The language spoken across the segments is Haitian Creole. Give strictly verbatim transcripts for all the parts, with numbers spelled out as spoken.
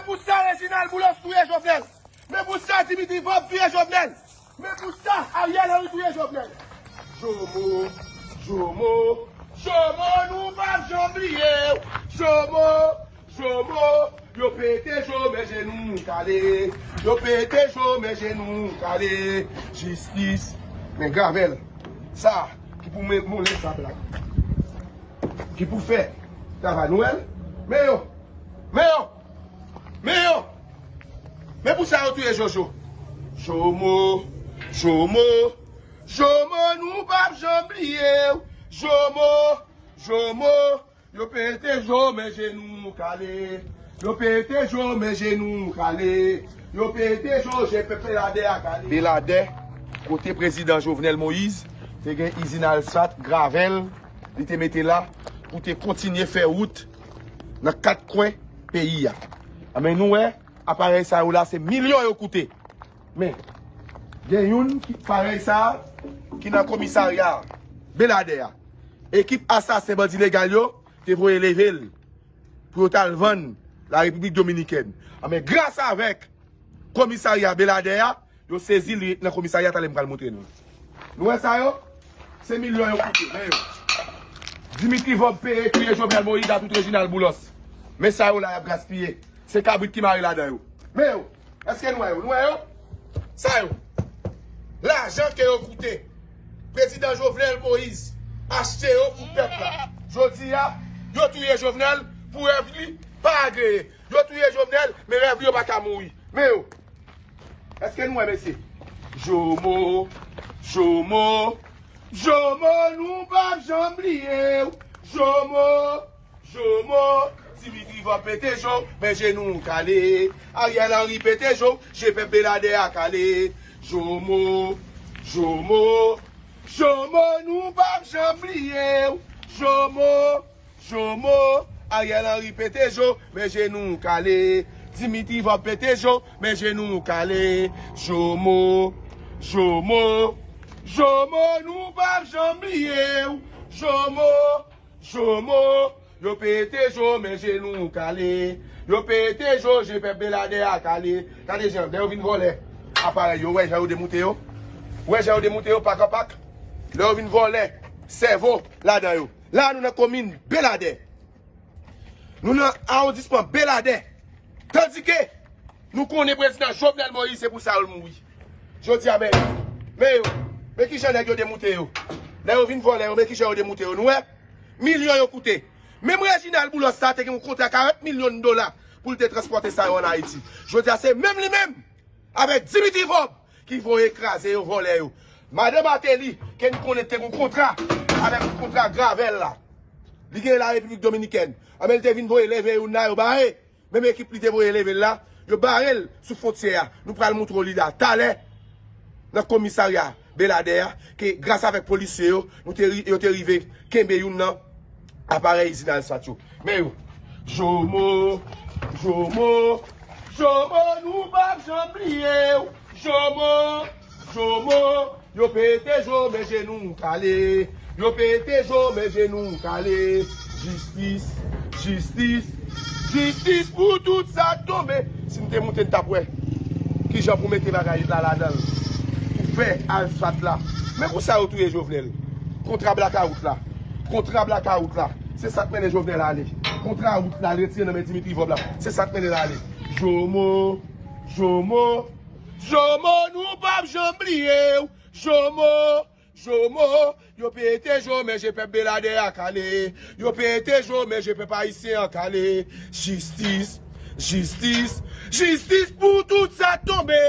Pou sa Reginald Boulos touye Jovenel. Men pou sa Dimitri Vorbe touye Jovenel. Men pou sa Ariel Henry touye Jovenel. Jomo, Jomo, Jomo, nou p ap janm bliye w. Jomo, Jomo, yo pete Jo, men jenou kale. Yo pete Jo, men jenou kale. Jistis. Men Gravel, sa ki pou men moulen sab la, ki pou fè travay nou wè l. Men yo, men yo, men yo. Men pou sa yo touye Jojo. Jomo, Jomo, Jomo, nou p ap janm bliye w. Jomo, Jomo, yo pete Jo, men jenou kale. Yo pete Jo, men jenou kale. Yo pete Jo, je pèp Beladè a kale. Beladè, kote prezidan Jovenel Moïse te gen izin Alsat, Gravel, li te mete la pou te kontinye fè wout nan kat kwen peyi a. Anben, nou wè, aparèy sa yo la, se milyon yo koute. Men, gen youn ki parèy sa a ki nan komisarya Beladè a. Ekip asasen bandi legal yo te voye leve l pou yo t al vann Larepiblik Dominikèn. Anben, gras avèk komisarya Beladè a, yo sezi li nan komisarya, talè m pral montre nou. Nou wè sa yo? Se milyon yo koute, men yo. Dimitri Vorbe peye touye Jovenel Moïse a tout Reginald Boulos. Men sa yo la y ap gaspiye. Se kabrit ki mare ladan yo. Men yo. Èske nou wè yo? Nou wè yo? Sa yo. Lajan ke yo koute. Prezidan Jovenel Moïse achte yo pou pèp la. Jodi a, yo touye Jovenel pou rèv li pa agreye. Yo touye Jovenel, men rèv li yo pa ka mouri. Men yo. Èske nou wè, mesye? Jomo, Jomo, Jomo, nou p ap janm bliye w. Jomo, Jomo, Dimitri Vorbe pete Jo, men jenou kale. Ariel Henry pete Jo, je pèp Beladè a kale. Jomo, Jomo, Jomo, nou p ap janm bliye w. Jomo, Jomo, Ariel Henry pete Jo, men jenou kale. Dimitri Vorbe pete Jo, men jenou kale. Jomo, Jomo, Jomo, nou p ap janm bliye w. Jomo, Jomo, yo pete Jo, men jenou kale. Yo pete Jo, je pèp Beladè a kale. Gade jan, lè yo vin vòlè aparèy yo, wè jan yo demoute yo. Wè jan yo demoute yo, pak an pak. Lè yo vin vòlè sèvo ladan yo. La, nou nan komin Beladè. Nou nan awondisman Beladè. Tandike, nou konnen prezidan Jovenel Moïse, se pou sa yo l mouri. Jodi a, men, men yo, men kijan nèg yo demoute yo. Lè yo vin vòlè yo, men kijan yo demoute yo. Nou wè, milyon yo koute. Menm Reginald Boulos sa te gen yon kontra karant milyon dola pou l te transpòte sa yo ann Ayiti. Jodi a, se menm li menm avèk Dimitri Vorbe ki voye kraze yo, vòlè yo. Madan Martelly, ke n konnen te gen yon kontra avèk yon kontra Gravel la. Li gen Larepiblik Dominikèn. Anben, li te vin voye leve youn nan yo bare. Menm ekip li te voye leve l la, yo bare l sou fwontyè a. Nou pral montre w li la talè nan komisarya Beladè a, ke gras avèk polisye yo, nou te, ri- yo te rive kenbe youn nan aparèy izin Alsat yo. Men yo, Jomo, Jomo, Jomo, nou p ap janm bliye w. Jomo, Jomo, yo pete Jo, men jenou kale. Yo pete Jo, men jenou kale. Jistis, jistis, jistis pou tout sa k tonbe. Si m te moute, n t ap wè kijan pou mete bagay la ladan l. Pou fè Alsat la. Men pou sa yo touye Jovenel. Kontra blakawout la. Kontra blakawout la. Se sa k mennen Jovenel ale. Kontra wout la, l retire nan men Dimitri Vorbe la. Se sa k mennen l ale. Jomo, Jomo, Jomo, nou p ap janm bliye w. Jomo, Jomo, yo pete Jo, men je pèp Beladè a kale. Yo pete Jo, men je pèp ayisyen an kale. Jistis, jistis, jistis pou tout sa k tonbe.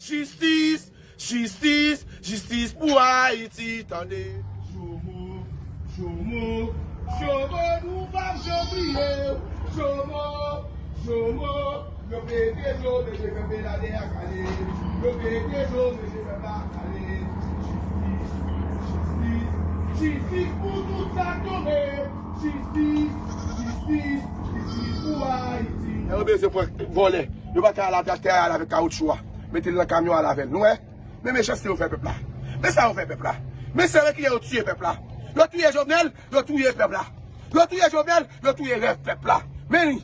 Jistis, jistis, jistis pou Ayiti, tande. Jomo, Jomo, Jomo, nou p ap janm bliye w. Jomo, Jomo, yo pete Jo, men je pèp Beladè a kale. Yo pete Jo, men je pèp la kale. Jistis, jistis, jistis pou tout sa k tonbe. Jistis, jistis, jistis pou Ayiti. Yo bezwen pran vòlè. Yo pa ka al achte a al avèk kawoutchou a. Mete l nan kamyon al avè l. Nou wè? Men mechanste yo fè pèp la. Men sa yo fè pèp la. Men se yo ki yo tiye pèp la. Yo tiye Jovenel, yo tiye pèp la. Yo tiye Jovenel, yo tiye rèv pèp la. Men li.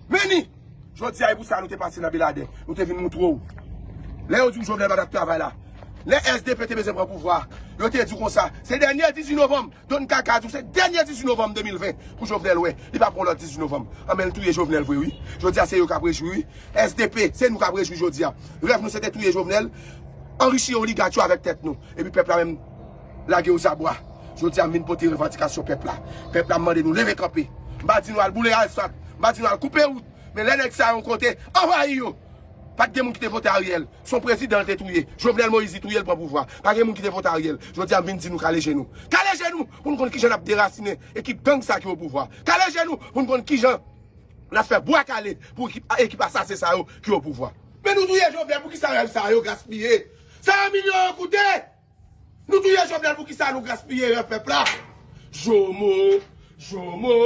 Men li. Jodi a, e pou sa nou te pase nan Beladè. Nou te vin moutre w. Lè yo di w Jovenel pa t ap travay la. Lè S D P te bezwen pran pouvwa, yo te di w konsa, se dènye dizuit novanm. Don Kaka di w se dènye dizuit novanm de mil ven pou Jovenel wè. Li pa pran lòt dizuit novanm. Anben, l touye Jovenel vre, wi. Jodi a, se yo k ap rejwi, wi. S D P, se nou k ap rejwi jodi a. Rèv nou, se te touye Jovenel, anrichi oligach yo avèk tèt nou. Epi pèp la menm, lage yo zabwa. Jodi a, m vin pote revandikasyon pèp la. Pèp la, m mande nou leve kanpe. M pa di nou al boule asfalt. M pa di nou al koupe wout. Men lè nèg sa yo yon kote, anvayi yo. Pa t gen moun ki te vote Ariel. Se yon prezidan l te touye. Jovenel Moïse li touye l pran pouvwa. Pa gen moun ki te vote Ariel. Jodi a, m vin di nou kale je nou. Kale je nou pou n konn kijan n ap derasinen ekip gang sa ki o pouvwa. Kale je nou pou n konn kijan n ap fè bwa kale pou ekip, ekip asasen sa yo ki o pouvwa. Men nou touye Jovenel, poukisa rèv sa yo gaspiye? Sa yo milyon yo koute! Nou touye Jovenel, poukisa nou gaspiye rèv pèp la? Jomo, Jomo,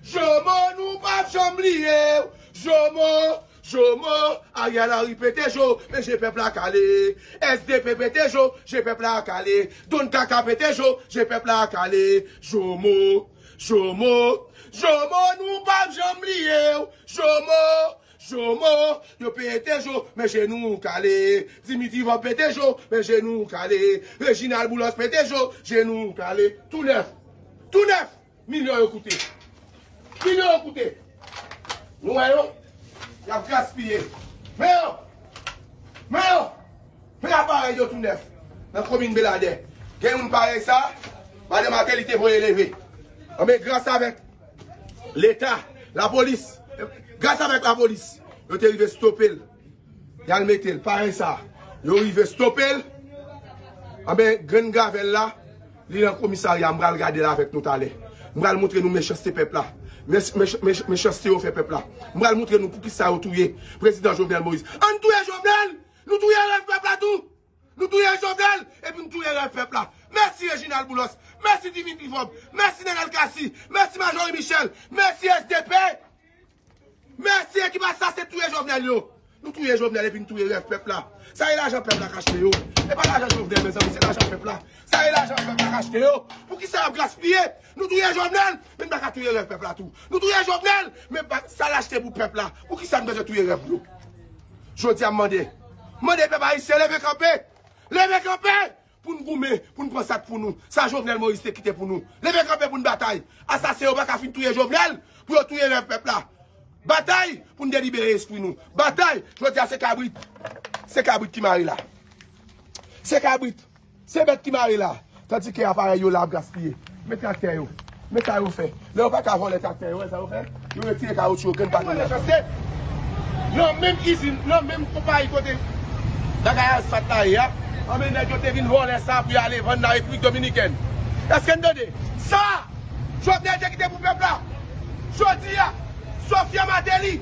Jomo, nou p ap janm bliye w. Jomo, Jomo, Ariel Henry pete jo, men je pèp la kale. S D P pete jo, je pèp la kale. Don Kaka pete jo, je pèp la kale. Jomo, Jomo, Jomo, nou p ap janm bliye w. Jomo, Jomo, yo pete jo, men je nou kale. Dimitri Vorbe pete jo, men je nou kale. Reginald Boulos pete jo, je nou kale. Tou nèf. Tou nèf. Milyon yo koute. Milyon yo koute. Nou wè yo? Y ap gaspiye. Men yo! Men yo! Men aparèy yo tou nèf. Nan komin Beladè. Gen youn parèy sa, madan Martelly te voye leve. Anben, gras avèk Leta, lapolis, gras avèk lapolis, yo te rive stope l. Y al mete l, parèy sa. Yo rive stope l. Anben, grenn gravèl la, li nan komisarya, m pral gade l avèk nou talè. M pral montre nou mechanste pèp la. Mech-, mech-, mech-, mechanste yo fè pèp la. M pral montre nou poukisa yo touye prezidan Jovenel Moïse. Ann touye Jovenel! Nou touye rèv pèp la tou! Nou touye Jovenel, epi nou touye rèv pèp la. Mèsi Reginald Boulos, mèsi Dimitri Vorbe, mèsi Nenel Cassy, mèsi Marjorie Michel, mèsi S D P, mèsi ekip asasen touye Jovenel yo. Nou touye Jovenel epi nou touye rèv pèp la. Sa e lajan pèp la k achte yo. E pa lajan Jovenel, mezanmi, se lajan pèp la. Sa e lajan pèp la k achte yo. Poukisa y ap gaspiye? Nou touye Jovenel, men n pa ka touye rèv pèp la tou. Nou touye Jovenel, men pa, sa l achte pou pèp la. Poukisa n bezwen touye rèv yo? Jodi a, m mande. M mande pèp ayisyen, leve kanpe! Leve kanpe! Pou n goumen, pou n pran sa k pou nou. Sa Jovenel Moïse te kite pou nou. Leve kanpe pou n batay. Asasen yo pa ka fin touye Jovenel, pou yo touye rèv pèp la. Batay pou n delibere espri nou. Batay, jodi a se kabrit. Se kabrit ki mare la. Se kabrit. Se bèt ki mare la. Tandike aparèy yo la ap gaspiye. Men traktè yo. Men sa yo fè. Lè yo pa ka vòlè traktè yo, wè sa yo fè? Yo retire kawotchou yo, grenn patwon nan. Nan menm izin, nan menm konpayi kote bagay asfalt la ye a, anben nèg yo te vin vòlè sa pou y ale vann nan Repiblik Dominikèn. Èske n tande? Sa Jovenel te kite pou pèp la. Jodi a, Sofia Martelly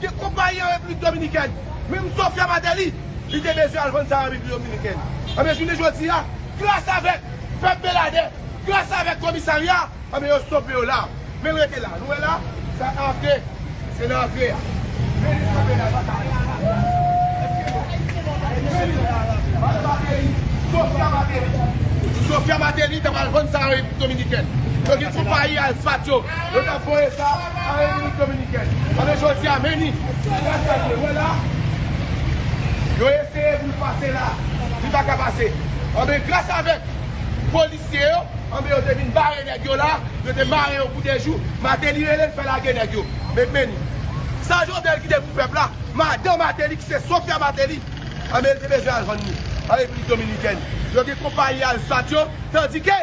gen konpayi an Repiblik Dominikèn. Menm Sofia Martelly, li te bezwen al vann sa an Repiblik Dominikèn. Anben, jounen jodi a, gras avèk pèp Beladè, gras avèk komisarya, anben, yo stope yo la. Men l rete la. Nou wè la, sa antre. Se nan antre a. Men li stope la, li pa ka ale. Sofia Martelly. Sofia Martelly t ap al vann sa an Repiblik Dominikèn. Yo gen konpayi asfalt yo. Yo t ap voye sa an Repiblik Dominikèn. Anben jodi a, men li. Gras a Dye, wè la. Yo eseye pou l pase la. Li pa ka pase. Anben gras avèk polisye yo, anben yo te vin bare nèg yo la. Yo te mare yo pou de jou. Martelly rele l fè lage nèg yo. Men, men li. Sa Jovenel kite pou pèp la. Madan Martelly ki se Sofia Martelly. Anben, li te bezwen al vann li an Repiblik Dominikèn. Yo gen konpayi asfalt yo, tandike